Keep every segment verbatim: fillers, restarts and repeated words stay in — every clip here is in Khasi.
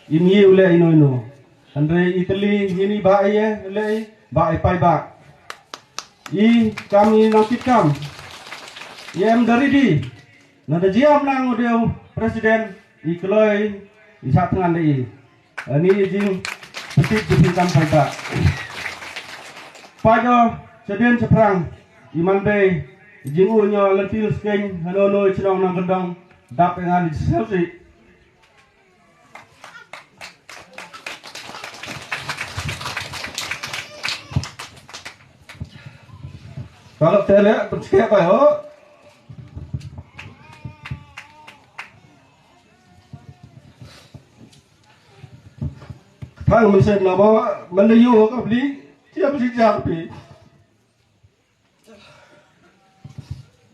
Im ye u leh ino ino. Hynrei i tylli ngin i ba i ye leh i ba i paidbah. I kam i nongkit kam. I em da ready. Na da jia mnang u dei u president i kloi i sah thngan da i. Ani i jing petit jing kam paidbah. Paidbah chadien chaprang i man bei i jing u nyo lentil skeng hano no i chnong nang kendong dap ngan i sel si. Kalau tele pun sikit kau yo. Thang mun sen nama mana yo ka beli dia beli japi.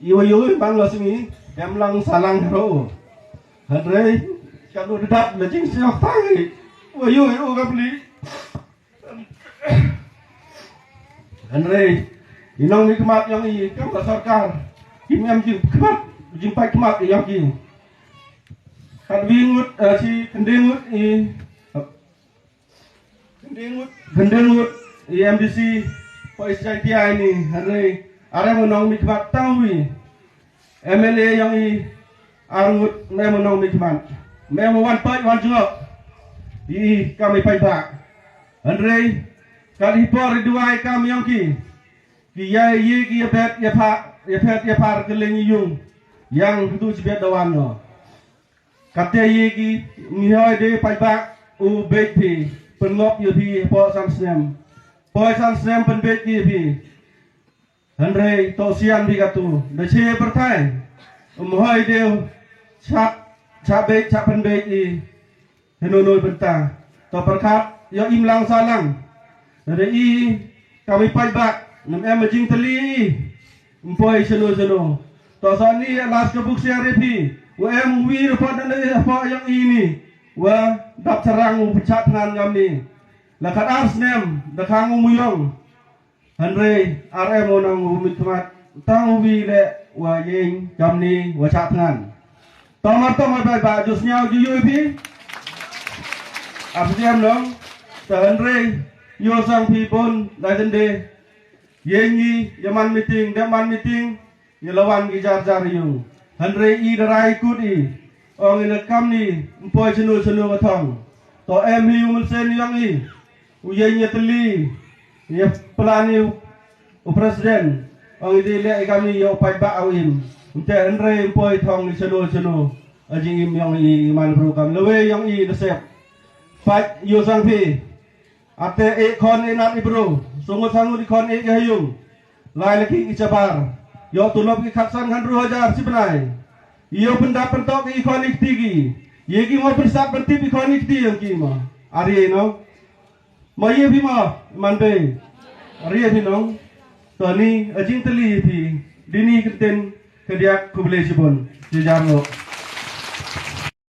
Iwa yoi bang la singi dem lang salang ro. Hynrei ka du dap la jing siok tangi. Iwa yoi o ka bli. Hynrei i nongmihkhmat yong i kam ka sorkar. Kim em jing khmat jing paidkhmat yong ki. Katwi ngut, eh, shi kyndai ngut i Kyndai ngut, kyndai ngut i MDC poi sha tia ini, hynrei are mo nongmihkhmat tang wi. MLA yong i ar ngut me mo nongmihkhmat. Me mo wan poi wan jngok. I kam i paidbah. Hynrei kat hi por i duwai kam yong ki. Ki ya ye ki ya bet ya pha ya phet ya phar kylleng yung. Yang tu jibet dawan no. Kate ye ki mihoi de paidbah u beit phi pynngop ye phi hapoh san snem. Poi san snem pynbeit ye phi. Hynrei to sian phi katu da che pyrthai. Um hoi de chap chap beit chap pynbeit i. Hynno noi bynta to pyrkhat yo im lang sa lang. Hynrei i kam i paidbah nam em jingteli i. Mpoi seno seno. To sa ni las ka buk sia re phi. Wa em wi report na ne hapoh yong i ni. Wa dap sarang u pechat ngan ngam ni. La kat ar snem da khang u muyong. Hynrei ar em u nang u mit khmat tang u wi le wa yeng kam ni wa chat ngan. Tong mar tong mar bai ba ju sniaw ju yui phi. Ap jem nong. Ta hynrei yo sang phi bon da jende. Yeng i ya man meeting da man meeting. Ïa la wan ki jar jar ïung. Hynrei i da rai kut i. Ong i na kam ni mpoi chenu chenu ka thong. To em hi u mun sen yong i. U ïa ïa teli. Ïa plan i u president. Ong i di le i kam ni ïa u paidbah u im. Nte hynrei mpoi thong i chenu chenu. A jing im yong i i man bru kam. Lewe yong i da sep. Pait ïa u sang phi. Ate e khon e nat i bru, sungut sangut i khon e i ha yung. Lai laki i chabar. Yo tulop i khatsan khan ru hajar si bnai. Yo pyndap pyntok i khon i kti ki. Ye ki mo pynsat pyntip i khon i kti yang ki mo. Ari no. Mo ye phi mo, man be. Ari phi no. Toni, a jingteli phi. Dini kenten, kadiak kuble sibon. Jejar no.